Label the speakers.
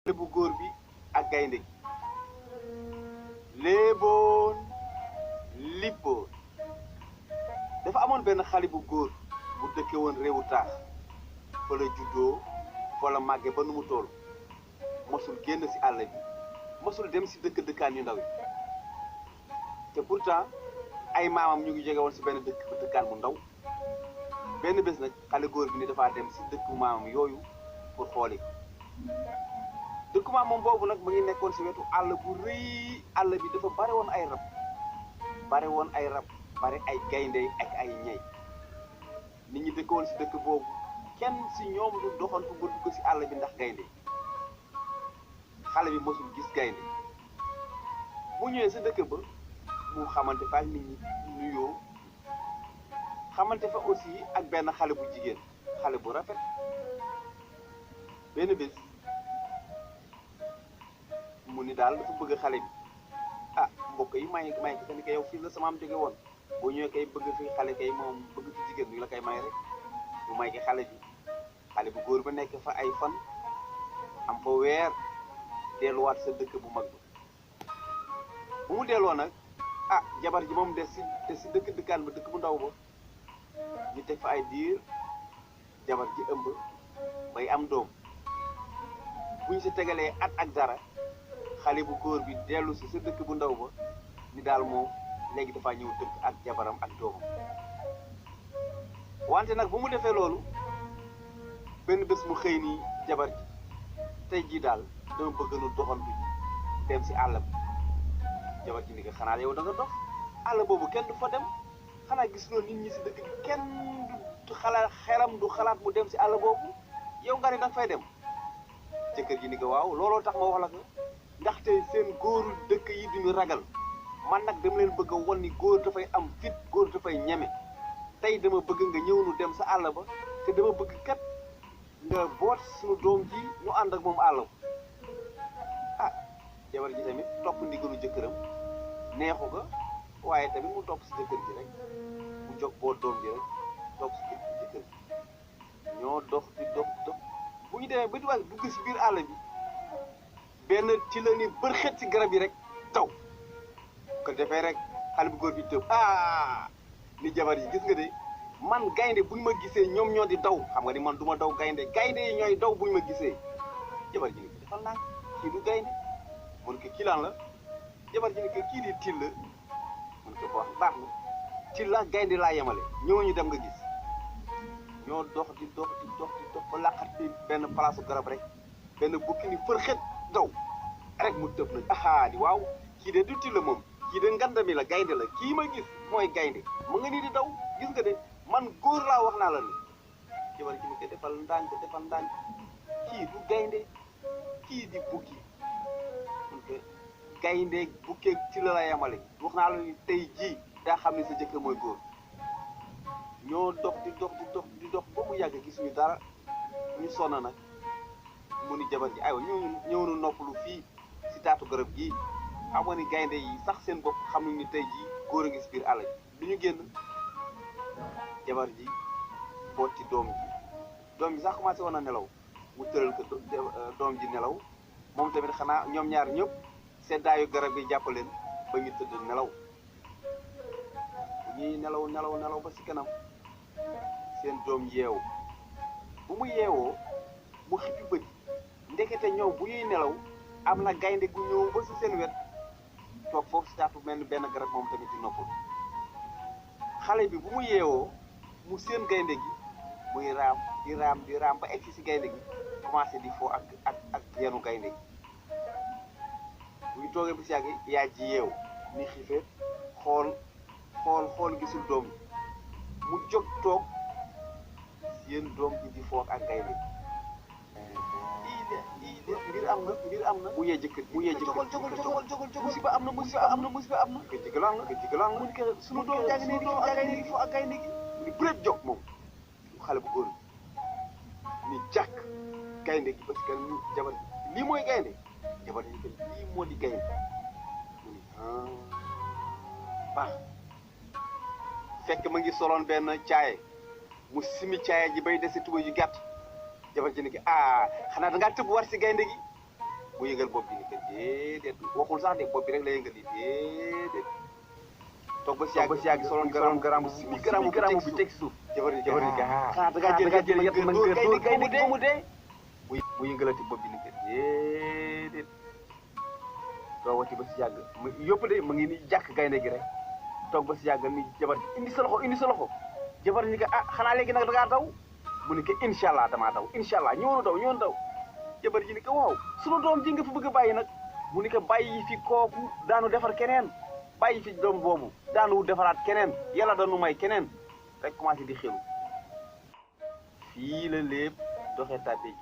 Speaker 1: xale bu góor bi ak gaynde gi léeboon lippoon dafa amoon benn xale bu góor bu dëkke woon réewu taax fa la juddoo fa la màgge ba nu mu toll mosul génn ci àll bi mosul dem ci dëkkaan yu ndaw yi te pourtant ay maamam ñu ngi jóge woon ci benn dëkkaan bu ndaw benn bés nag xale góor bi ni dafa dem ci dëkku maamam yooyu pour xooli ko dëkku maamam boobu nag mu ngi nekkoon ci wetu àll bu rëy àll bi dafa bare woon ay rab bare ay gaynde ak ay ñey nit ñi dëkkoon ci dëkk boobu kenn ci ñoom du doxantu ba dugg ci àll bi ndax gaynde xale bi mosul gis gaynde bu ñëwee ci dëkk ba mu xamante fa ak nit ñi nuyoo xamante fa aussi ak benn xale bu jigéen xale bu rafet benn bés mu ni daal dafa bëgg xale bi mbokk yi may ko ni ko yow fii la sama am jóge woon boo ñëwee kay bëgg fi xale kay moom bëgg fi jigéen ñu la koy may rek mu may ki xale bi xale bu góor ba nekk fa ay fan am fa weer delluwaat sa dëkk bu mag ba bu mu delloo nag jabar ji moom des si dëkkaan ba dëkk bu ndaw ba ñu teg fa ay diir jabar ji ëmb bay am doom bu ñu si tegalee at ak dara xale bu góor bi dellu si sa dëkk bu ndaw ba ni daal moom léegi dafa ñëw dëkk ak jabaram ak doomam wante nag bu mu defee loolu benn bés mu xëy nii jabar ji tey jii daal dama bëgg nu doxantu dem si àll bi jabar ji ni ko xanaa yow da nga dox àll boobu kenn du fa dem xanaa gis loo nit ñi si dëkk bi kenn du xalaat xelam du xalaat mu dem si àll boobu yow nga ne danga fay dem jëkkër ji ni ko waaw looloo tax ma wax la ko ndaxte seen góoru dëkk yi duñu ragal man nag dama leen bëgg a won ni góor dafay am fit góor dafay ñeme tey dama bëgg nga ñëw nu dem sa àll ba te dama bëgg kat nga boot suñu doom ji ñu ànd ak moom àll ba jabar ji tamit topp ndigalu jëkkëram neexu ko waaye tamit mu topp si jëkkër ji rek mu jóg boot doom ji rek topp si jëkkër ji ñoo dox di dox bu ñu demee ba di wax dugg si biir àll bi benn ci la ni bërxet si garab yi rek taw ko defee rek xale bu góor bi tëb ni jabar yi gis nga de man gaynde buñ ma gisee ñoom ñoo di daw xam nga ni man du ma daw gaynde yi ñooy daw buñ ma gisee jabar ji ni ko defal naa kii du gaynde mun ko kii laan la jabar ji ni ko kii di till la mun ko baax na till la gaynde laa yemale ñoo ñu dem nga gis ñoo dox di dox ba laqat bi benn place garab rek benn bukki ni fërxet daw rek mu tëb nag di waaw kii de du till la moom kii de ngandami la gaynde la kii ma gis mooy gaynde mu nga nii di daw gis nga de man góor laa wax naa la ni jabar ji ni ko defal ndànk kii du gaynde kii di bukki mun ko gaynde bukkeeg ci la yemale wax naa la ni tey jii daa xam ne sa jëkkër mooy góor ñoo dox di dox ba mu yàgg gisuñu dara ñu sonn nag mu ni jabar ji aywa ñëw nu noppalu fii si taatu garab gii xam nga ni gaynde yi sax seen bopp xam nañu ni tey jii góor a ngi si biir àll bi du ñu génn jabar ji boot ci doom ji sax commencé woon a nelaw mu tëral ko doom ji nelaw moom tamit xanaa ñoom ñaar ñëpp seddaayu garab yi jàppaleen ba ñu tëdd nelaw ñuy nelaw ba si kanam seen doom yeewu bu mu yeewoo mu xippi bët ndekete ñoom bu ñuy nelaw am na gaynde gu ñëw ba si seen wet toog foofu si taatu benn garab moom tamit di noppal xale bi bu mu yeewoo mu seen gaynde gi muy raam di raam ba egsi si gaynde gi commencé di foo ak yenu gaynde gi bu ñu toogee bi si yàgg yaay ji yeewu ni xiifee xool gisul doom ji mu jóg toog seen doom ji di foo ak gaynde gi mbir am na mu yee jëkkër jógal musiba am na ko jigalaan la mu ni ko suñu doom jàng ne foo ak gaynde gi mu ni bëreet jóg moom xale bu góor ni jàkk gaynde gi parce que ni jabar lii mooy gaynde jabar ni ko lii moo di gaynde mu ni baax fekk ma ngi soloon benn caaye mu simi caaye ji bay dese tuba yu gàtt jabar ji ni ki xanaa dangaa tëb war si gaynde gi mu yëngal bopp bi ni que déedéet waxul sax de bopp bi rek la yëngal ni déedéet toog ba si yàgg soloon garam bu teg si suuf jabar ni ah da ngaa jël yet mën nga gaynde ba mu dee mu yëngalati bopp bi ni que déedéet toogati ba si yàgg mu yëpp de mu ngi ni jàkk gaynde gi rek toog ba si yàgg ni jabar indi sa loxo jabar ni que ah xanaa léegi nag da ngaa daw mu ni que incha allah damaa daw incha allah ñëwoon daw jabar ji ni que waaw sunu doom ji nga fi bëgg a bàyyi nag mu ni que bàyyi fi kooku daanu defar keneen bàyyi fi doom boobu daanu defaraat keneen yàlla dañu may keneen rek commencé di xelu fii la lépp doxee tàbbee